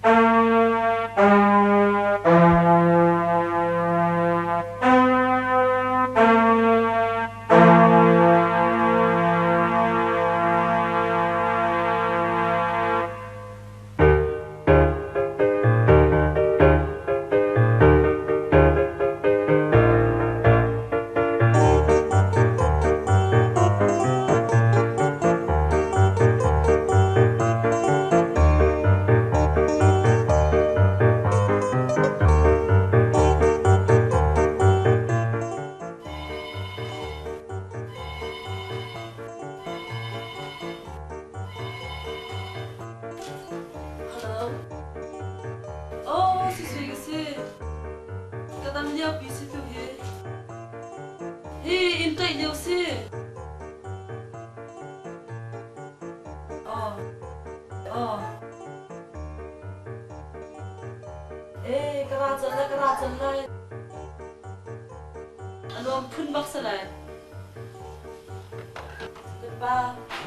Hello. Oh, si sui ka si. Ka dam lio pi si tu hi. Hi, in taih lio si. Oh. Oh. Eh, ka ra cal lai, ka ra cal lai. A nuam phun bak si lai. Kan pa.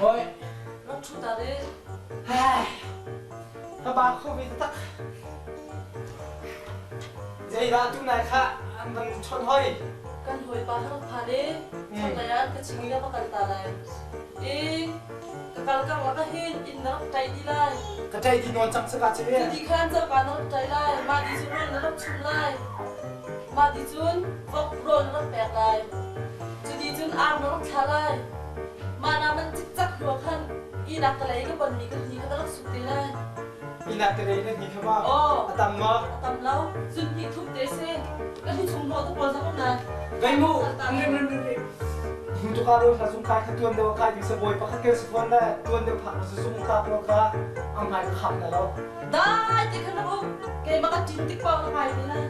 Hoi. Rak ṭhu ta deh. Hai. Ka ba kho ve taktak. Zeidah tu nai kha an van chawnh hoi? Kan hawipa kha rak phan i chonglei ah ka ching le va kal ta lai. I ka kal karlak ah hin inn na rak ṭaih dih lai. Ka ṭaih dih nawn cang saka cu. Cuti khan coka na rak ṭaih lai. Mah ti cun rawl na rak chumh lai. Mah ti cun vok rawl na rak pek lai. Cuti cun ar na rak thlah lai. Mah na man cikcak hnu ah khan ihnak ka lei ka bonmi ka hni kha ka rak suk te lai. Ihnak ka lei na hni kha ma? Aw. A tam ma? A tam lo. Zun hnih thum te si. Ka hni chung hnawh te pawl zong um lai. Vei mu. Rim rim rim rim. Hnu tu ka ro hla zung kai kha tuan deuh kai ding sa bawi pakhat kel si fawn le tuan deuh phak si zung ka ko kha ang ngai ka kham na lo. Dai te khan rak um. Keimah ka ṭin tik paoh na ngai te lai.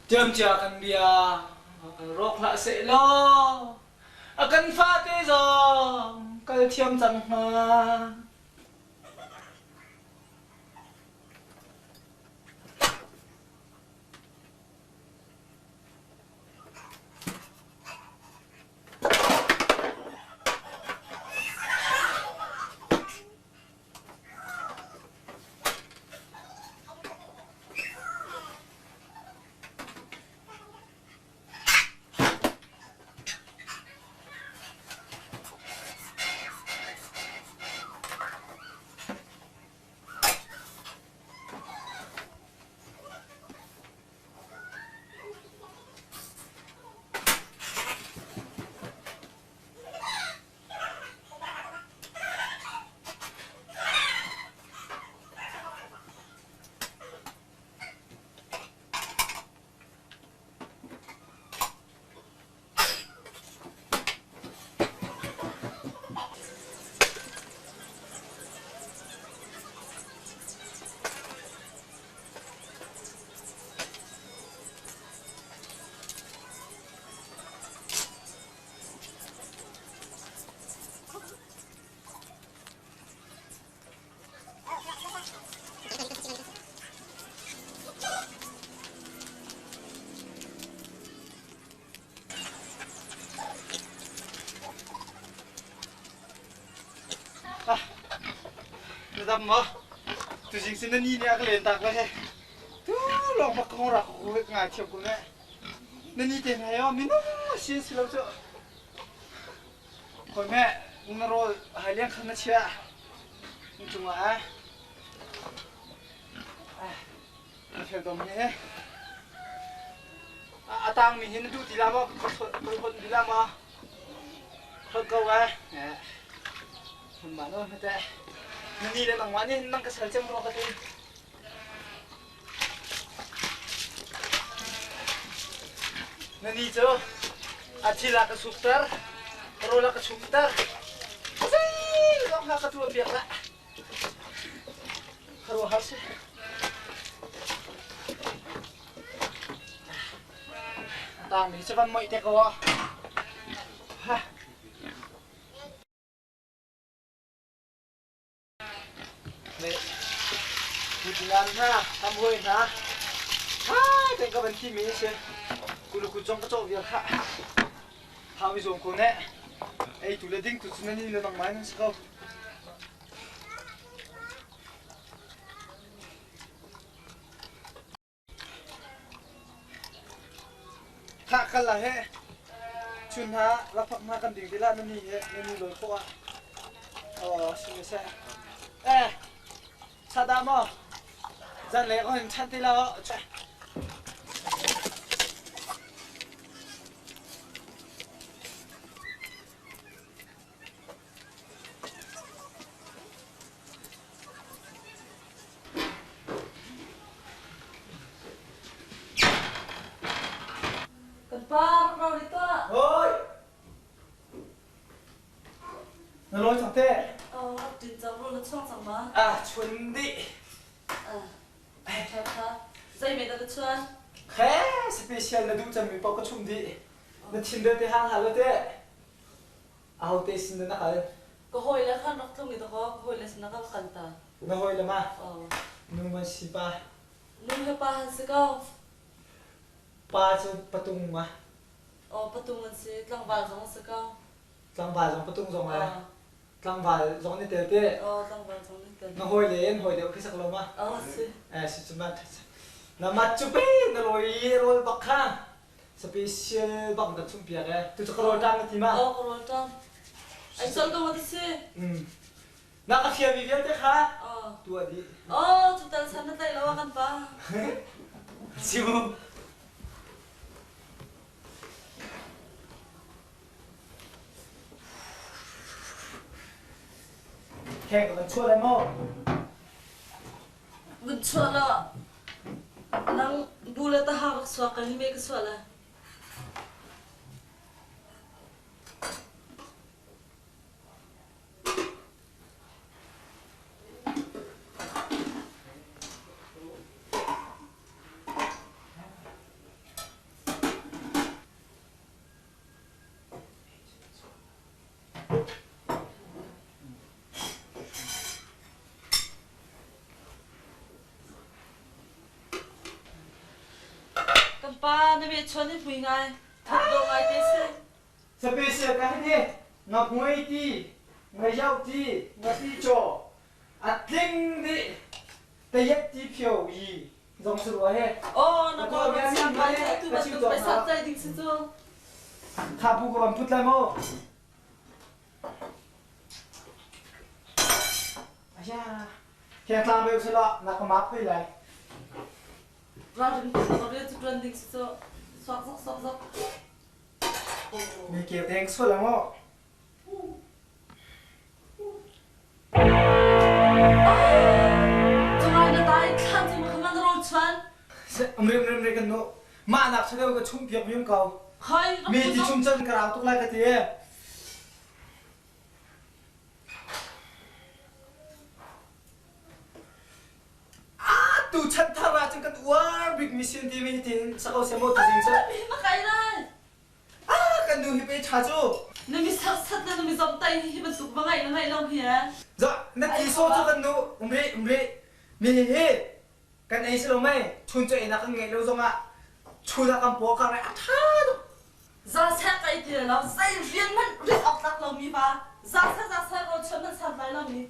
Tiamcia kan bia rawk hlah seh law a kan fate zong kal thiam cang hnga. Na dam maw? Tuzing sin na ni nih a ka len tak le he. Tu lawng bak ka hong rak ku ngai thiam ko ne. Na ni te hna yo minung si si lo cu. Khoi me na rawl hai liang khan na chia. Na cungah eh. Na fel dom hi he. A tang mi hi na duh ti la maw? Ka hot ti la maw? Hot ko eh. Mah no hmete. Na ni le nangmah nih nang ka sal cem rua ka ti. Na ni cu a thil a ka sukter, rawl a ka chumter. Zei lawng hna ka tuah piak lah. Khuaruahhar si. Tangmi cu van moih te ko ah. Ha. Kutngan hna, hamhawi hna, ṭha tein ka van thimi a si. Kuluku zong ka cawh viar khah. Thau i zuam ko ne. Eitu le dingtu cu nan in le nangmah nan si ko. Khah kal la he chun hna laphak hna kan ding ti la na ni he na ni lawi khawh ah oh si me seh eh sada maw zan le ko hin chan ti la Kan pa rak rau rih tuah. Hoi! Na lawi cang te. Oh, rak ṭin cang rawl na chuang cang ma? Ah, chun dih. Ah, ṭha ṭha. Zei me dah na chuan? Khe, special na duh cemmi paoh ka chum dih. Na thin deuh te hang hlah lo te. Ahote sin dah na kal? Ka hawile khan rak tlung i dakaw ka hawile sinah ka va kal ta. Na hawile ma? Nu man si pa? Nu he pa han si ko. Pa cu patung ma? Aw patung an si, tlangval zong an si ko. Tlangval zong patung zong le? Tlangval zong ni tel te? Aw tlangval zong ni tel. Na hawile in hawi deuh khi sak lo ma? Aw si. Eh si cu ma na mat cu pe na lawi rawl bak kha. Special bak na chum piak eh. Tu cu ka rawl ṭam na ti ma? Aw ka rawl ṭam. Ai sol ko ma ti si? Na ka fialmi vialte kha tuah dih. Oh, cu tal san na tlaih lo ah kan pa. Simu. Kheng kan chuah lai maw? Vun chuah law nang bu le taha rak suak ka hi me ka suah lai. Pa na me chuan hi hmui ngai. Thuk do ngai te si. Special ka hi nga hmui ti, nga yau ti, nga ti chaw, a tling dih tayet ti phio yi zong si rua he. Oh, na ko na siam ngai he tu bantuk pesa chai ding si cu. Tha bu ka ban put lai mo. Aya, keng tlang beu sila na ka mak hoi lai. Ralring ka rian cu ṭuan ding si cu. Suak zok suak zok. Mi keu deng sual ang aw. Cungai na tai thlan cu ma khaman ro chuan. Amri amri amri kan nu. Mah nak chadeu ka chum piak mium kau. Hoi, Mi ti chum chan ka rau tuk lai ka ti e. Tu chan thar ah cun kan uar bik mission timi hi tin sako semo tu zing cu. Mi ma kai lai. Ah, kan nu hi pe tha cu. Na mi sat na mi zom tai hi bantuk va ngai na ngai lo hi eh. Za na ti so cu kan nu umri umri mi hi kan ei si lo mei chun cu einak kan ngeih lo zongah chun ah kan paw ka ngai a tha tuk. Za seh kai ti lo zei rian hmanh rit awk tlak lo mi pa za seh za seh rawl chuan hmanh san lai lo mi.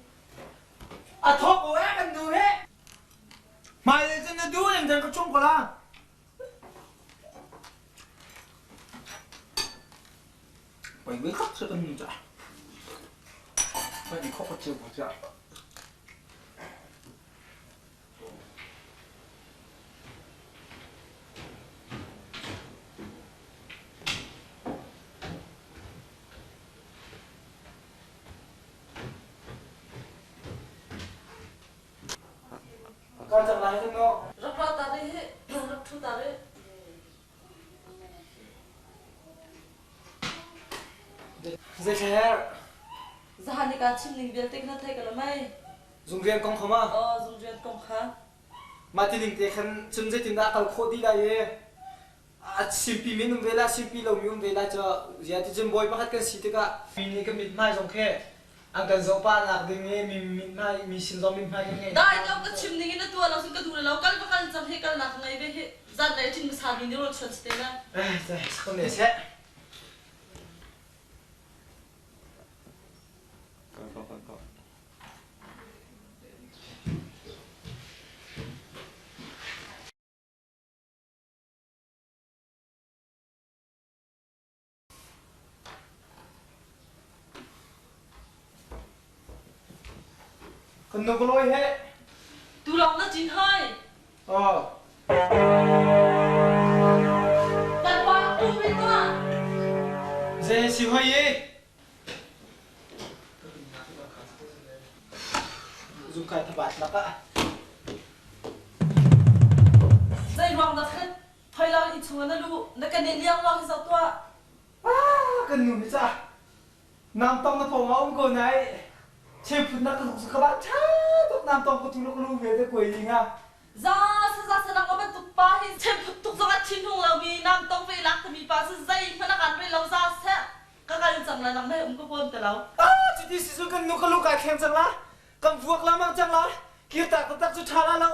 A thawk ko eh kan nu he. Hmailei cun na duh ning cun ka chung ko la. Poi ve tak se kan nu ca. Poi ni khok ka chiu ko ca. Ka cang lai hin maw? Rak ra ta rih hi, rak ṭhu ta rih. Zeithla Zahan i kaa chim ning vialte kha thei ka la mei. Zungrian kong kha ma? Aw, zungrian kong kha. Mah ti ning te khan cun zeitindah kal khawh dih lai i a simpi min um ve la simpi lomi um ve lai cu zia ti cun bawi pakhat kan si tikah mi nih kan mithmai zong khi an kan zoh pah nak ding i mi mithmai mi sin zong mithmai kan ngei Dai ko ka chim ning in na tuah lo cun ka duh lo kal va kal cang hi kal nak ngei ve hi zan lei ṭin hmasa mi nih rawl chuan si te la. Eh, sakon ne seh. Kal kal kal. Kan nu ka lawi he. Tu lawng na cin hoi. Oh. Kan pa um ve tuah. Zei si hoi i? Zungkai thabat lakah. Zei ruang dah khan Thoi lo i chung na lu na kan i liang lo hi zoh tuah. Ah, kan nu hi ca. Nam tong na pawng ah um ko nai. Chephut na ka ka ba tha tuk nam tong ko tu lo lu ve te kuai ding ah. Za sa za sa nang bantuk pa hi chephut tuk zong ah thin hung lo mi nam tong ve lak tami pa sa zei hmanh kan re lo za se ka kal cang la nang mai um ka huam te lo. Ah, cuti si cu kan nu ka lu kai thleng cang la. Kan vuak lamang cang la. Kirtak taktak cu tha la lo.